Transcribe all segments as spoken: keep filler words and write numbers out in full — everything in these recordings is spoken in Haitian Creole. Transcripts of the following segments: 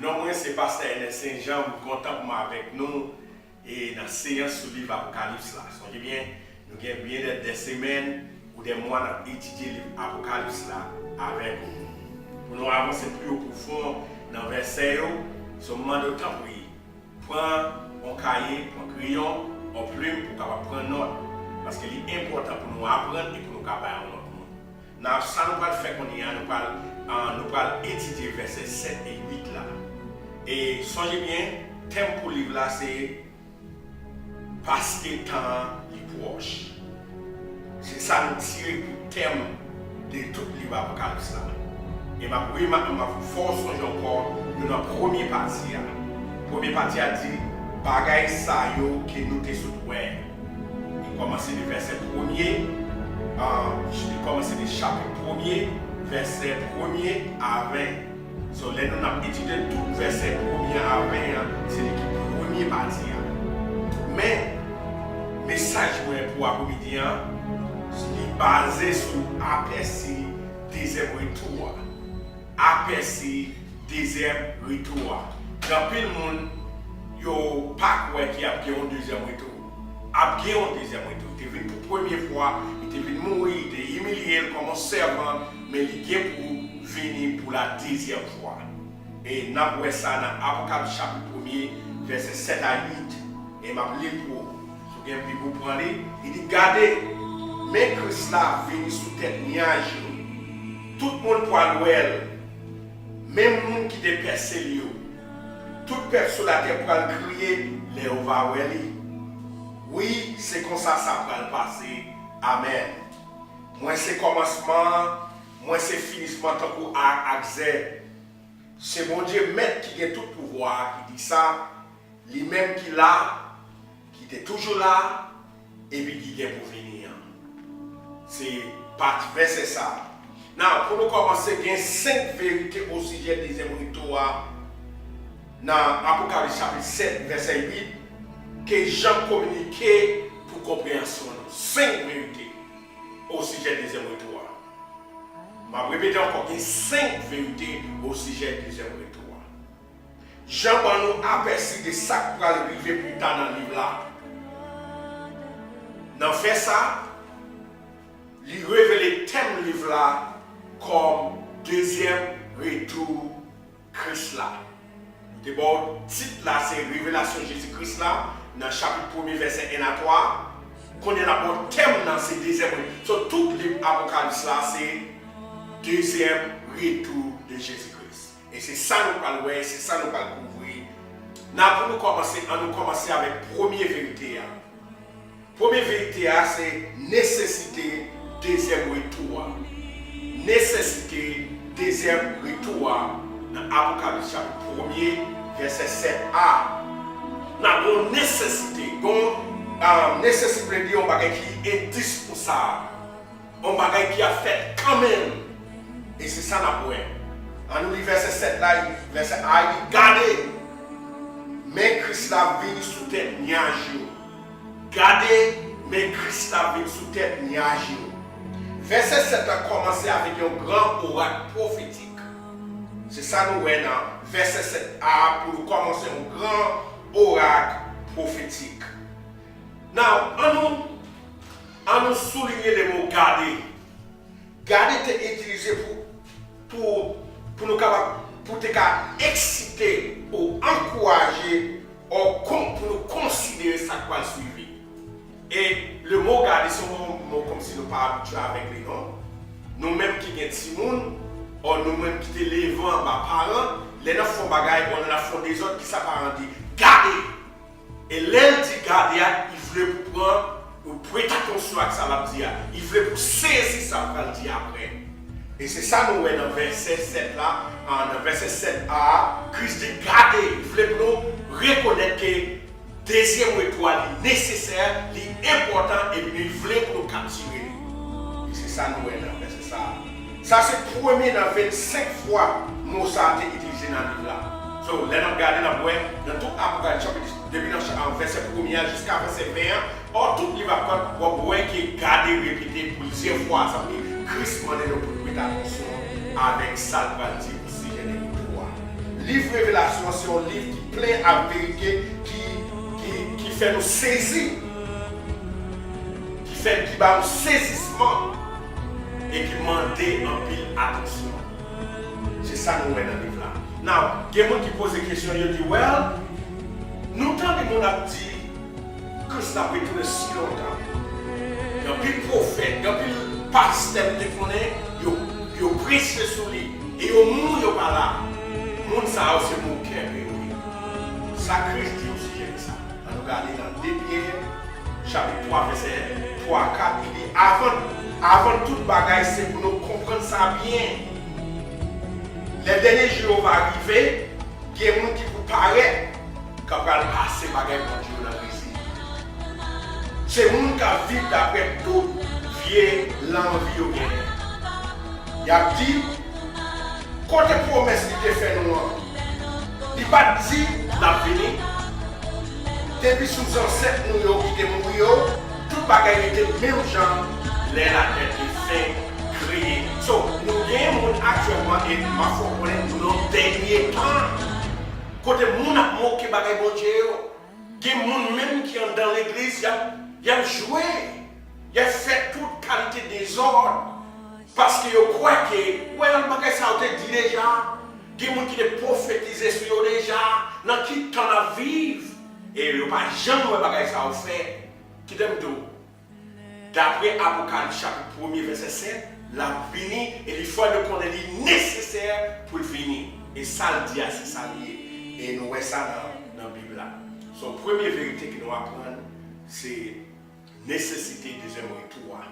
Non mwen se Pastè Ernest Saint Jean, m kontan pou m avèk nou e nan seyans sou liv Apokalips la. Sonje byen, nou gen byen dè, dè semèn ou dè mwa n ap etidye liv Apokalips la avèk ou. Pou nou avanse pli o pwofon nan vèsè yo, so m mande w tanpri, pran yon kaye, pran kreyon, yon plim pou w kapab pran nòt, paske li enpòtan pou nou aprann e pou nou ka bay yon lòt moun. Nan sa nou pral fè kounye a, nou pral, ah, nou pral etidye vèsè sèt e uit la. E sonje byen, tèm pou liv la se Paske tan an li pwòch. Se sa nou tire pou tèm de tout liv Apokalips la. E m ap rema-, m ap fè w sonje ankò, nou nan premye pati a. Premye pati a di, bagay sa yo ke nou te sot wè. Li kòmanse de vèsè premye, ah, li kòmanse de chapit premye, vèsè premye a ven. So, lè nou n ap etidye tout vèsè premye a ven an, se li ki premye pati a. Men, mesaj mwen pou apremidi an, li baze sou apèsi dezyèm retou a. Apèsi dezyèm retou a. Gen anpil moun, yo pa kwè ke ap gen yon dezyèm retou. Ap gen yon dezyèm retou. Li te vin pou premye fwa, li te vin mouri, li te imilye l kòm yon sèvan, men li gen pou vini pou la dezyèm fwa. E n ap wè sa nan Apokalips chapit premye, vèsè sèt a uit, e m ap li l pou ou. Si w gen Bib ou, pran li. Li di, gade, men Kris la vini sou tèt nyaj yo. Tout moun pral wè l, menm moun ki te pèse l yo. Tout pèp sou latè pral kriye lè yo va wè li. Wi, se konsa sa pral pase. Amèn. Mwen se kòmansman an, mwen se finisman an, tankou A ak Z. Se Bondye Mèt ki gen tout pouvwa a ki di sa, li menm ki la, ki te toujou la, epi ki gen pou vini an. Se pati vèsè sa a. Nan, pou nou kòmanse, gen senk verite osijè dezyèm retou a nan Apokalips chapit sèt, vèsè uit, ke Jan kominike pou konpreyansyon nou. Senk verite osijè dezyèm retou a. M ap repete ankò, gen senk verite osijè dezyèm retou a. Jan ban nou apèsi de sa k pral rive pita nan liv la. Nan fè sa, li revele tèm liv la kòm dezyèm retou Kris la. Nou te ba w tit la, se Revelasyon Jezi Kris la, nan chapit premye, vèsè en a twa. Kounye a n ap ba w tèm nan, se dezyèm retou. So, tout liv Apokalips la, se dezyèm retou de Jezi Kris. E se sa nou pral wè, e se sa nou pral kouvri. Nan, pou nou kòmanse, ann nou kòmanse avèk premye verite a. Premye verite a, se nesesite dezyèm retou a. Nesesite dezyèm retou a nan Apokalips chapit premye, vèsè sèt a. Nan, gon nesesite, gon, ah, nesesite vle di yon bagay ki endispansab. Yon bagay ki ap fèt kanmenm. E se sa n ap wè. Ann nou li vèsè sèt la, vèsè a li, gade, men Kris la vini sou tèt nyaj yo. Gade, men Kris la vini sou tèt nyaj yo. Vèsè sèt la kòmanse avèk yon gran orak pwofetik. Se sa nou wè nan vèsè sèt a pou nou kòmanse yon gran orak pwofetik. Now, ann nou Ann nou soulinye lemo gade. Gade te itilize pou, pou, pou nou kapab, pou te ka eksite ou ankouraje ou kon, pou nou konsidere sa k pral swivi. E lemo gade se yon mo kòmsi nou pa abitye avèk li, non? Nou menm ki gen timoun, ou nou menm ki te leve anba paran, lè n ap fè yon bagay, ou lè n ap fè yon dezòd, kisa paran di? Gade! E lè l di gade a, li vle pou pran, ou prete atansyon ak sa l ap di a. Li vle pou sezi sa l pral di apre. E se sa nou wè nan vèsè sèt la, a, nan vèsè sèt a, Kris di gade, li vle pou nou rekonèt ke dezyèm retou a li nesesè, li enpòtan, epi li vle pou nou kaptire li. E se sa nou wè nan vèsè sa a. Sa se premye nan vennsenk fwa mo sa a te itilize nan liv la. So, lè n ap gade, n ap wè nan tout Apokalips chapit, depi nan cha-, vèsè premye a jiska vèsè ven an, ò, tout liv Apokalips, w ap wè ke gade repete plizyè fwa. Sa vle di, Kris mande nou pou nou prete atansyon avèk sa l pral di osijè de retou a. Liv Revela-, Revelasyon se yon liv ki plen ak verite, ki, ki, ki fè nou sezi, ki fè, ki ba nou sezisman e ki mande anpil atansyon. Se sa nou wè nan liv la. Now, gen moun ki poze kesyon, yo di, well, nou tande moun ap di Kris la retounen si lontan. Gen anpil pwofèt, gen anpil pastè m te konnen, yo, yo preche sou li, e yo mouri, yo pa la. Moun sa yo se mokè ke yo ye. Sa Kris di osijè de sa? Ann nou gade nan de Pyè, chapit twa, vèsè twa a kat, li di, avan, avan tout bagay, se pou nou konprann sa byen. Lè dènye jou yo va rive, gen moun ki pou parèt, k ap pral pase bagay Bondye yo nan rezi. Se moun k ap viv daprè tout vye lanvi yo genyen. Y ap di, kote pwomès li te fè nou an? Li pa t di l ap vini? Depi sou zansèt nou yo ki te mouri yo, tout bagay rete menm jan lè latè te fenk kreye. So, nou gen moun aktyèlman, e m ap fè w konnen nou nan dènye tan. Kote moun ap moke bagay Bondye yo. Gen moun menm ki anndan legliz, y ap, y ap jwe, y ap fè tout kalite dezòd. Paske yo kwè ke, well, bagay sa yo te di deja. Gen moun ki te pwofetize sou yo deja. Nan ki tan n ap viv? E yo pa janm wè bagay sa yo fèt. Kite m di w, daprè Apokalips chapit premye vèsè sèt, l ap vini e li fè nou konnen li nesesè pou l vini. E sa l di a, se sa l ye. E nou wè sa nan, nan Bib la. So, premye verite ke nou aprann, se nesesite dezyèm retou a.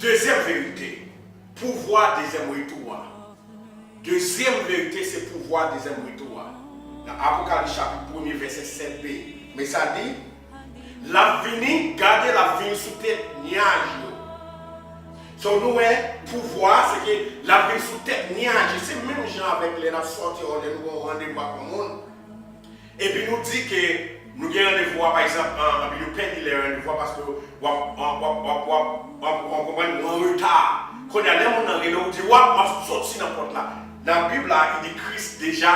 Dezyèm verite, pouvwa dezyèm retou a. Dezyèm verite, se pouvwa dezyèm retou a. Nan Apokalips chapit premye, vèsè sèt b, men sa l di, l ap vini, gade, l ap vini sou tèt nyaj yo. So, nou wè, pouvwa, se ke l ap vini sou tèt nyaj yo. Se menm jan avèk lè n ap sòti, lè nou gen yon randevou ak yon moun. Epi nou di ke nou gen randevou a, pa egzanp, an, epi nou pèdi lè randevou a paske w ap, w ap, w ap, w ap, w ap, w ap, w ap konprann, ou an reta. Kounye a, lè moun nan rele w, ou di, w ap, w ap soti nan pòt la. Nan Bib la, li di Kris deja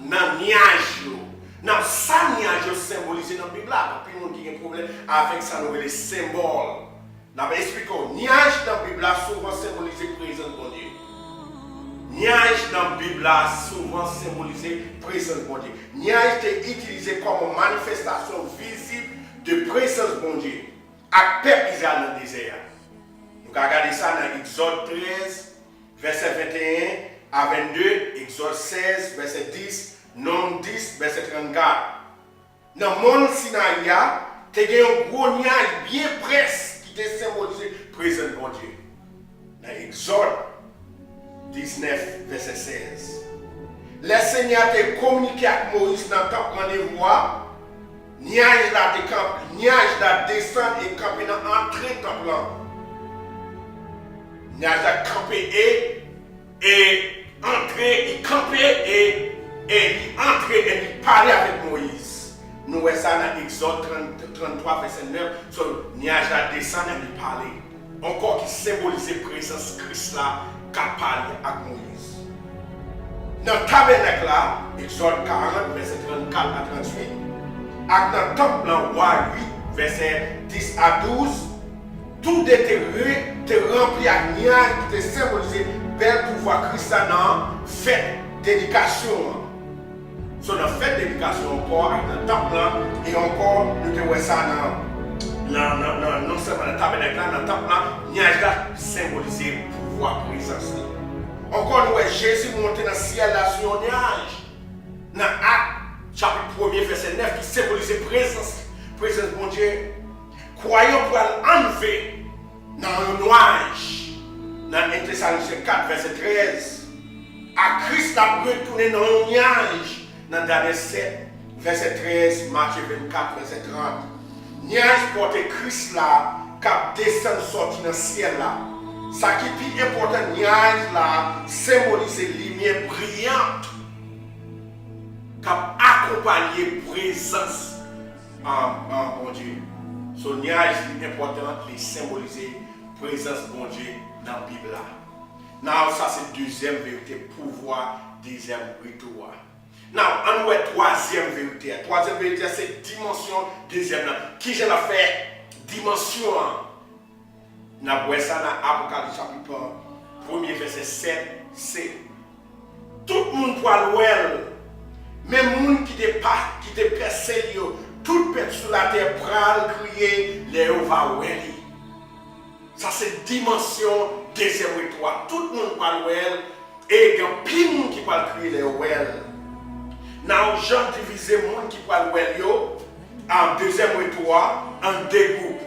nan nyaj yo. Nan sa nyaj yo senbolize nan Bib la, anpil moun ki gen pwoblèm avèk sa nou rele senbòl. N ap esplike w, nyaj nan Bib la souvan senbolize prezans Bondye. Nyaj nan Bib la souvan senbolize prezans Bondye. Nyaj te itilize kòm yon manifestasyon vizib de prezans Bondye ak pèp Izrayèl nan dezè a. Nou ka gade sa nan Egzòd trèz, vèsè venteyen a vennde, Egzòd sèz, vèsè dis, Nonm dis, vèsè trannkat. Nan mòn Sinayi a, te gen yon gwo nyaj byen pres ki te senbolize prezans Bondye. Nan Egzòd diznèf, vèsè sèz. Lè Senyè a te kominike ak Moyiz nan tanp randevou a, nyaj la te kanpe, nyaj la desann e kanpe nan antre tanp lan. Nyaj la kanpe e e antre, li kanpe e, e li antre e li pale avèk Moyiz. Nou wè sa nan Egzòd trant, tranntwa, vèsè nèf. So, nyaj la desann e li pale. Ankò ki senbolize prezans Kris la k ap pale ak Moyiz. Nan tabènèk la, Egzòd karant, vèsè trannkat a tranntuit, ak nan tanp lan, Wa uit, vèsè dis a douz, Toude te re, te ranpli ak nyaj ki te senbolize bèl pouvwa Kris la nan fèt dedikasyon an. So, nan fèt dedikasyon ankò ak nan tanp lan, e ankò, nou te wè sa nan, nan, nan, nan, non sèlman nan tabènèk la, nan tanp lan, nyaj la senbolize pouvwa prezans li. Ankò, nou wè Jezi monte nan syèl la sou yon nyaj. Nan Ak, chapit premye, vèsè nèf, ki senbolize prezans, prezans Bondye. Kwayan pral anlve nan yon nwaj, nan en Tesalonichen kat, vèsè trèz. A Kris l ap retounen nan yon nyaj, nan Danyèl sèt, vèsè trèz, Matye vennkat, vèsè trant. Nyaj pòte Kris la k ap desann sòti nan syèl la. Sa ki pi enpòtan, nyaj la senbolize limyè briyant k ap akonpaye prezans an, an Bondye. So, nyaj li enpòtan, li senbolize prezans Bondye nan Bib la. Now, sa se dezyèm verite, pouvwa dezyèm retou a. Now, ann wè twazyèm verite a. Twazyèm verite a se dimansyon dezyèm nan. Kijan l ap fè dimansyon an? N ap wè sa nan Apokalips chapit premye, vèsè sèt, se, tout moun pral wè l, menm moun ki te pa, ki te pèse l yo, tout pèp sou latè pral kriye lè yo va wè li. Sa se dimansyon dezyèm retou a. Tout moun pral wè l, e gen anpil moun ki pral kriye lè yo wè l. Now, jan divize moun ki pral wè l yo, an dezyèm retou a, an de gwoup.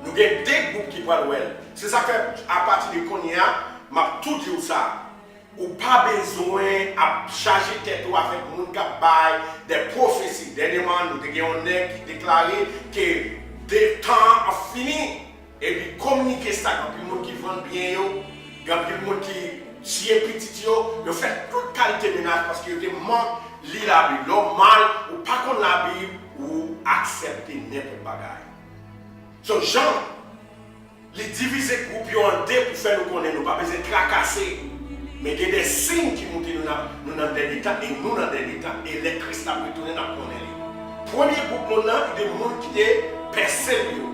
Nou gen de gwoup ki pral wè l. Se sa k fè, apati de kounye a, m ap tou di w sa. Ou pa bezwen ap chaje tèt ou avèk moun k ap bay de pwofesi. Dènyèman, nou te gen yon nèg ki deklare ke de tan an ap fini. Epi kominike sa, gen anpil moun ki vann byen yo, gen anpil moun ki tiye pitit yo, yo fè tout kalite menaj paske yo te mank li Labib. Lè w mal, ou pa konn Labib, ou aksepte nenpòt bagay. So, Jan, li divize gwoup yo an de pou fè nou konnen nou pa bezwen trakase. Men gen de siy ki montre nou nan, nou nan dènye tan, e nou nan dènye tan, e lè Kris ap retounen, n ap konnen li. Premye gwoup moun nan, li de moun ki te pèse l yo.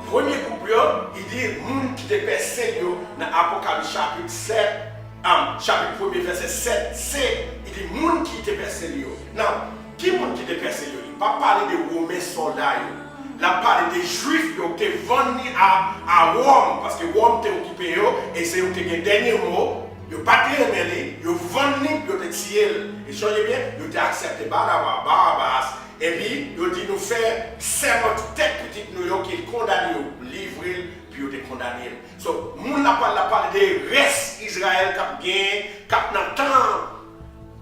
Premye gwoup yo, li di moun ki te pèse l yo nan Apokalips chapit sèt, a, chapit premye, vèsè sèt, se, li di moun ki te pèse l yo. Nan, ki moun ki te pèse l yo? Li pa pale de Women sòlda yo. L ap pale de Jwif yo ki te vann li a, a Wòm, paske Wòm te okipe yo, e se yo ki te gen dènye mo. Yo pa t renmen li, yo vann li pou yo te tiye l. E sonje byen, yo te aksepte Baraba, Barabas, epi yo di nou fè sèman tèt pitit nou yo ke l kondane yo, livre l pou yo te kondane l. So, moun la pale, la pale de rès Izrayèl k ap gen, k ap nan tan an.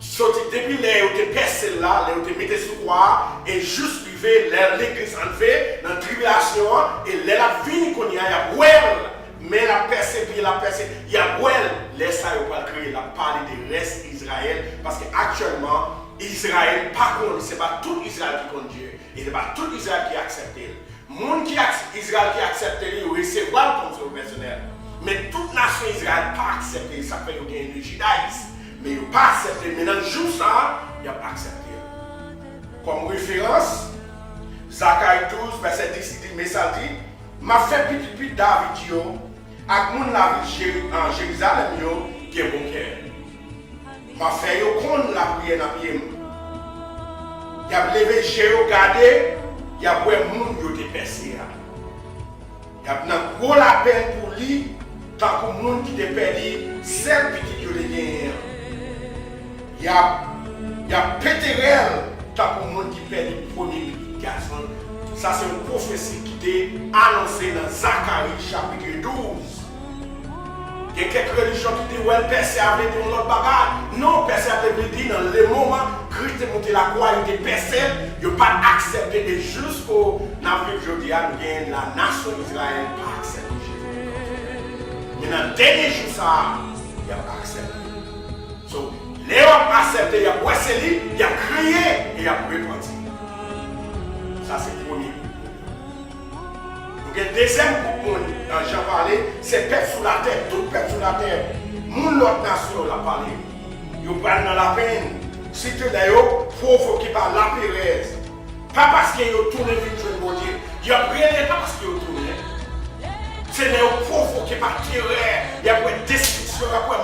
Soti depi lè yo te pèse l la, lè yo te mete sou kwa a, e jis rive lè legliz anlve nan tribilasyon an, e lè l ap vini kounye a, y ap wè l, men l ap pèse, pye l ap pèse, y ap wè l. Lè sa yo pral kriye, l ap pale de rès Izrayèl, paske aktyèlman, Izrayèl pa konn, se pa tout Izrayèl ki konn Dye, e se pa tout Izrayèl ki aksepte l. Moun ki ak-, Izrayèl ki aksepte li, yo resevwa l kòm sovè pèsonèl. Men tout nasyon Izrayèl pa aksepte li, sa fè yo gen le jidayis. Men yo pa aksepte, men nan jou sa a, y ap aksepte l. Kòm referans, Zakari douz, vèsè dis, li di, men sa l di, m ap fè pitit pitit David yo ak moun lavil Jeri-, a, Jerizalèm yo gen bon kè. M ap fè yo konn lapriyè nan pye m. Y ap leve je yo gade, y ap wè moun yo te pèse a. Y ap nan gwo lapenn pou li, tankou moun ki te pèdi sèl pitit yo te genyen an. Y ap, y ap pete rèl tankou moun ki pèdi premye pitit gason l. Sa se yon pwofesi ki te anonse nan Zakari chapit douz. Gen kèk relijyon ki di, wè, pèse a vle di yon lòt bagay. Non, pèse a te vle di nan le moman Kris te moute lakwa, yo te pèse l, yo pa t aksepte l. E jisko n ap viv jodi a, nou gen la nasyon Izrayèl pa aksepte Jezi. Men nan dènye jou sa a, y ap aksepte l. So, lè y ap aksepte, y ap wè se li, y ap kriye e y ap repanti. Sa se premye gwoup moun yo. Nou gen dezyèm gwoup moun, nan Jan pale, se pèp sou latè, tout pèp sou latè, moun lòt nasyon yo l ap pale. Yo pral nan lapenn, sitou lè yo pwovoke pa laperèz. Pa paske yo tounen vin jwenn Bondye. Y ap rele pa paske yo tounen. Se lè yo pwovoke pa terè, y ap wè destriksyon, y ap wè